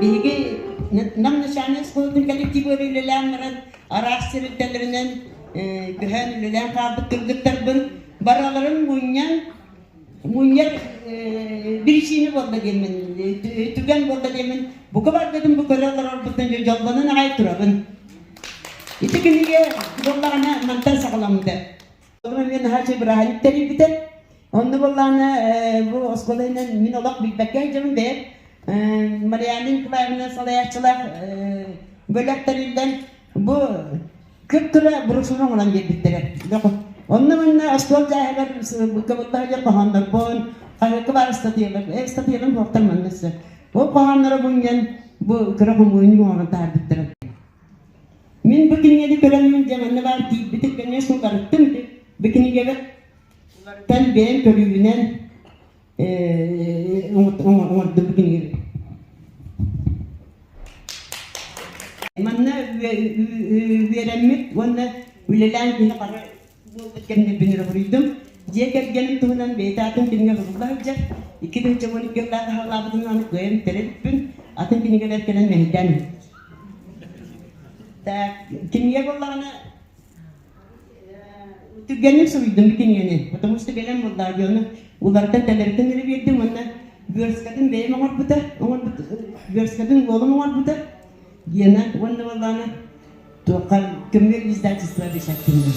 Биһиги Нам начальнай оскуолатын коллективыгар үлэлээн баран, араас тэрилтэлэринэн көһөн үлэлээн хаалбыт кыргыттарбын барыларын мунньан мунньар биричиинэ буолла диэммин, түгэн буолла диэммин, бука барбытым бу көрө олорорбуттан дьоллонон аҕай турабын. Ити кинигэ буоллаҕына мантан саҕаламмыта. Мен наһаа бырааһынньык тэрийбитэ. Онно буоллаҕына бу оскуола иһинэн мин олох билбэккэ сылдьабын бэйэм Марианна Николаевна салайааччылаах бөлөх тэриллэн бу кып-кыра брошюра оҥорон биэрбиттэрэ. Онно манна остуол дьааһыгар кыбылла сылдьар хоһооннорбун, хаһыакка баар ыстатыйалар, ыстатыйаларым суохтар манна өссө. Ол хоһоонноро мунньан бу кыра хомуурунньук оҥорон таһаарбыттара. Мин бу кинигэни көрөммүн дьэ манна баар киирбитим конечно уларыттым бу кинигэбэр уларытан бэйэм көрүүбүнэн оҥордум бу кинигэни. Манна үөрэммит уонна үлэлээн киһи хара буолбут кэмнэрбин эрэ буруйдум. Дьиэ кэргэним туһунан бэйэтэ атын кинигэ сурулла сылдьар. 2012 сыллаах аһалаабытын аны кыайан бүтэрэ Атын кинигэлэр кэлэн мэһэйдээн Так, кинигэ буоллаҕына түргэнник суруйдум бу кинигэни, потому что бэлэм буоллаҕа дьону уларытан тэлэритэн эрэ биэрдим уонна версткатын бэйэм оҥорбута, оҥорбут версткатын уолум оҥорбута Гена уонна буоллаҕына туохха көмүөл издательство бэчээттэннэ.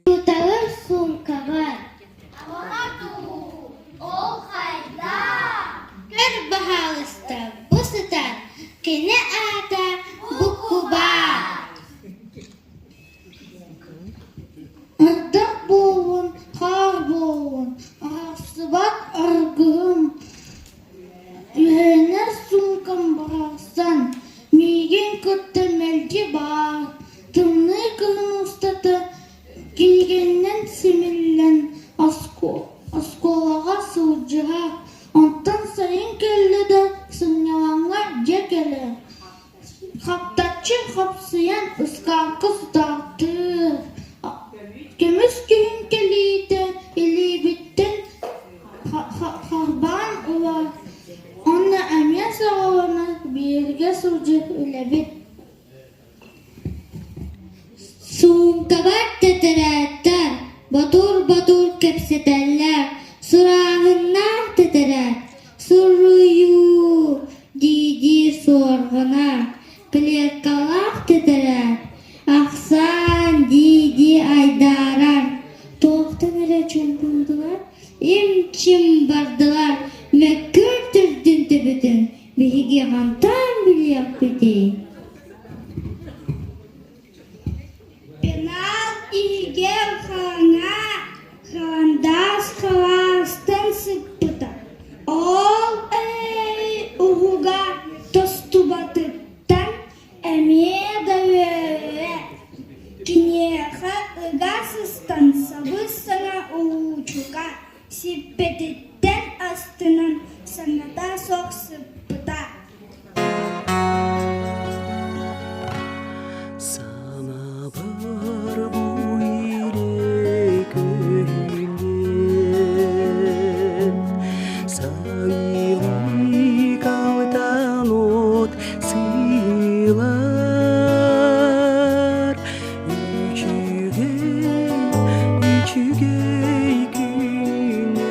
Туталар суумкабар Ол хайдах? Көр, баһаалыста, бу сытар, кини аата Буккубаа. Ардах буоллун, хаар буоллун, арахсыбат аргыһым, үөрэнэр суумкам барахсан, миигин кытта билэбит. Суумкабар тэтэрээттэр ботур-ботур кэпсэтэллэр, сурааһыннаах тэтэрээт, суруйуу дии-дии суорҕанар, клеткалаах тэтэрээт, ахсаан дии-дии айдаарар, туохтан эрэ чуҥкуйдулар, им-чим бардылар, мөккүөр төрдүн төбөтүн биһиги хантан билиэхпитий? Пенал иһигэр хараҥа харандаас хараастан сыппыта, ол эрээри уһуга тостубатыттан эмиэ да үөрэрэ. Киниэхэ ыга сыстан сабыс-саҥа уруучука сиппититтэн астынан саҥата суох сыппыта. Санабар бу иле көһүнен Сайылык алтан от сыйлар Үчүгэй, үчүгэй күннэр.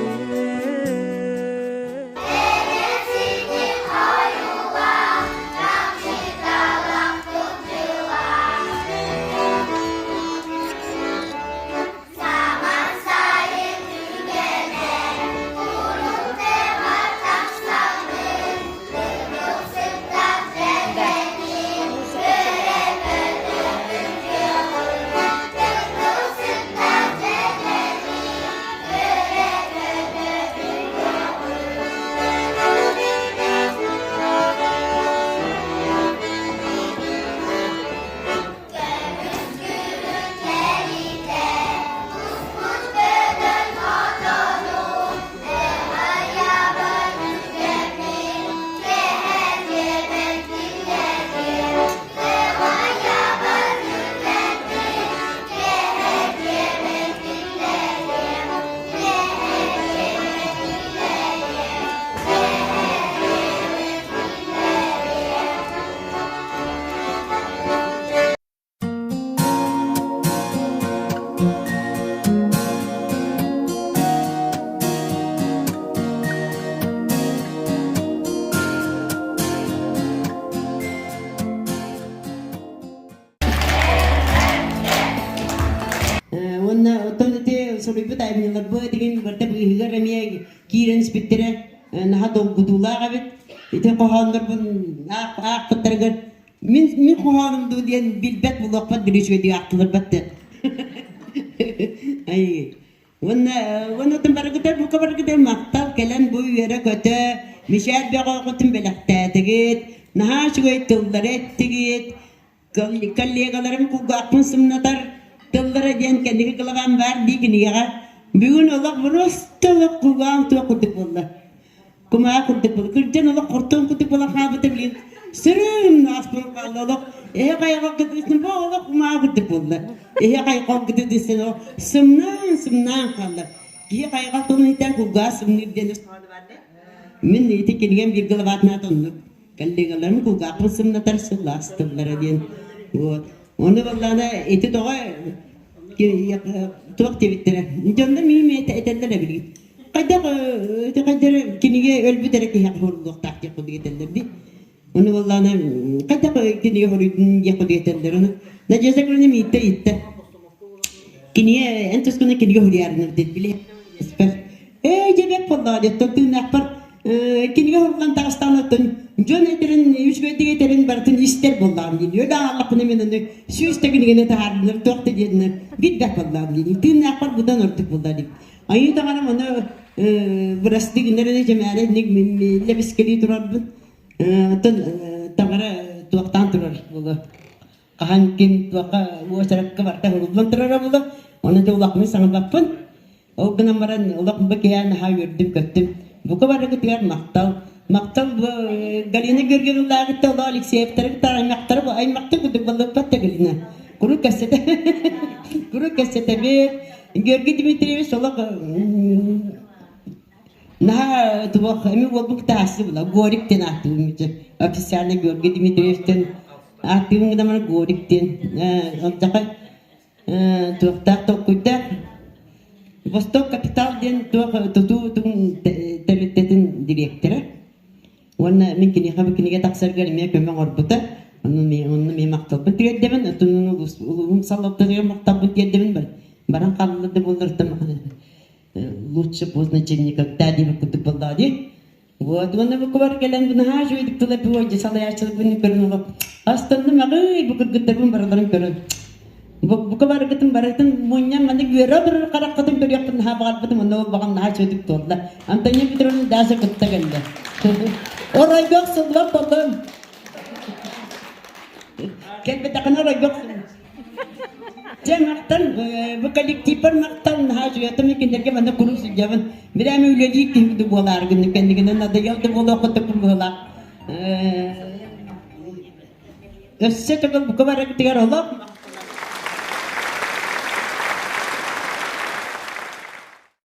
Уонна оттон ити суруйбут айымньыларбыт игин барыта быыһыгар эмиэ киирэн испиттэрэ наһаа долгутуулаах эбит. Ити хоһооннорбун аахпыттарыгар мин мин хоһоонум дуу диэн билбэт булуохпат били үчүгэйдик аахтыларбат да. Ай Уонна уонна оттон барыгыта бука барыгыта махтал кэлэн бу үөрэ-көтө мичээр бөҕөҕүтүн бэлэхтээтигит, наһаа үчүгэй тыллары эттигит, коллегаларым кулгаахпын сымнатар тыллара диэн кэнники кылабаан баар дии кинигэҕэ. Бүгүн олох просто олох кулгаам туох курдук буолла. Кумаа курдук буолла. Кырдьан олох хортон курдук буолан хаалбыта билин. Сырым ааспын хаалла олох. Эһэ хайҕал кытысын бу олох кумаа курдук буолла. Эһэ хайҕал кытысын олох сымнаан сымнаан хаалла. Киһи хайҕал тылын иһитэн кулгаах сымныыр диэн Мин ити кинигэм биир главатнаат оннук. Коллегаларым кулгаахпын сымнатар сылаас тыллара диэн. Вот. Ону буоллаҕына ити тоҕо туох диэбиттэрэ. Дьоннор миим этэллэр эбилигин. Хайдах ити хайдах кинигэ өлбүт эрэ киһиэхэ хоруйдуохтаах диэх курдук этэллэр дии. Ону буоллаҕына хайдах кинигэ хоруйдун диэх курдук этэллэр. Ону Надежда Григорьевна ииттэ ииттэ. Кинигэ эн тускуна кинигэ суруйаарынар диэн били Ээ дьэбэт буоллаҕа диэттэн тыыннаахпар кинигэ уһуллан таҕыстаҕына оттон дьон этэрин үчүгэйдик этэрин барытын истэр буоллаҕым диир. Өлө ааллахпына мин аны сүүс да кинигэни таһаарынар туох да диэннэр билбэт буоллаҕым диир. Тыыннаахпар быдан ордук буолла диир. Айыы таҥарам ону бырастыы гыннар эрэ дьэмээрэ инник лэбискэлии турарбын. Оттон таҥара туохтаан турар буолуо. Хаһан ким туохха уочаракка барта уһуллан турара буолуо. Ону да улаханнык саҥарбаппын. Ол гынан баран олох бу киһи наһаа үөрдүм-көттүм. Бука барыгытыгар махтал. Махтал бу Галина Георгиевналааҕытта олоо Алексеевтары кытта аймахтары бу аймахтар курдук баллыппат да Галина. Куруук кэпсэтэ куруук кэпсэтэбит. Георгий Дмитриевич олох наһаа туох эми уолбут таасы була Горик диэн ааттыыбын официально Георгий Дмитриевтэн. Ааттыыбын гына Горик диэн. Алдьархай туохтаах толкуйдаах Восток Капитал диэн туох тутуу тэрилтэтин дириэктэрэ. Уонна мин киниэхэ бу кинигэ тахсарыгар эмиэ көмө оҥорбута. Онно эмиэ махталбын тириэрдэбин. Оттон улууһум салалтатыгар махталбын тиэрдэбин. Баран хааллар да буоллар лучше поздно, чем никогда диэбит курдук буоллаҕа дии. Вот, уонна бу кубар кэлэн бу наһаа үчүгэйдик тыл эппит дьэ салайааччыларбын көрөн олох астынным аҕый бу кыргыттарбын барыларын көрөн. Бу бука барыгытын барытын мунньан маннык үөрэ олорор хараххытын көрүөхпүн наһаа баҕарбытым онно ол баҕам наһаа үчүгэйдик туолла. Антонина Петровна Даша кытта кэллэ. Оройго охсуллубат боллум. Кэлбэтэххинэ оройго охсуллубат. Дьэ махтал, бу коллективпар махтал, наһаа үчүгэй. Мин кинилэргэ манна куруук сылдьабын. Бирээмэ үлэлиир киһи да буолаары гынным кэннигинэн надоел да буолуох курдукпун быһыылаах. Өссө төгүл бука бараргытыгар олох.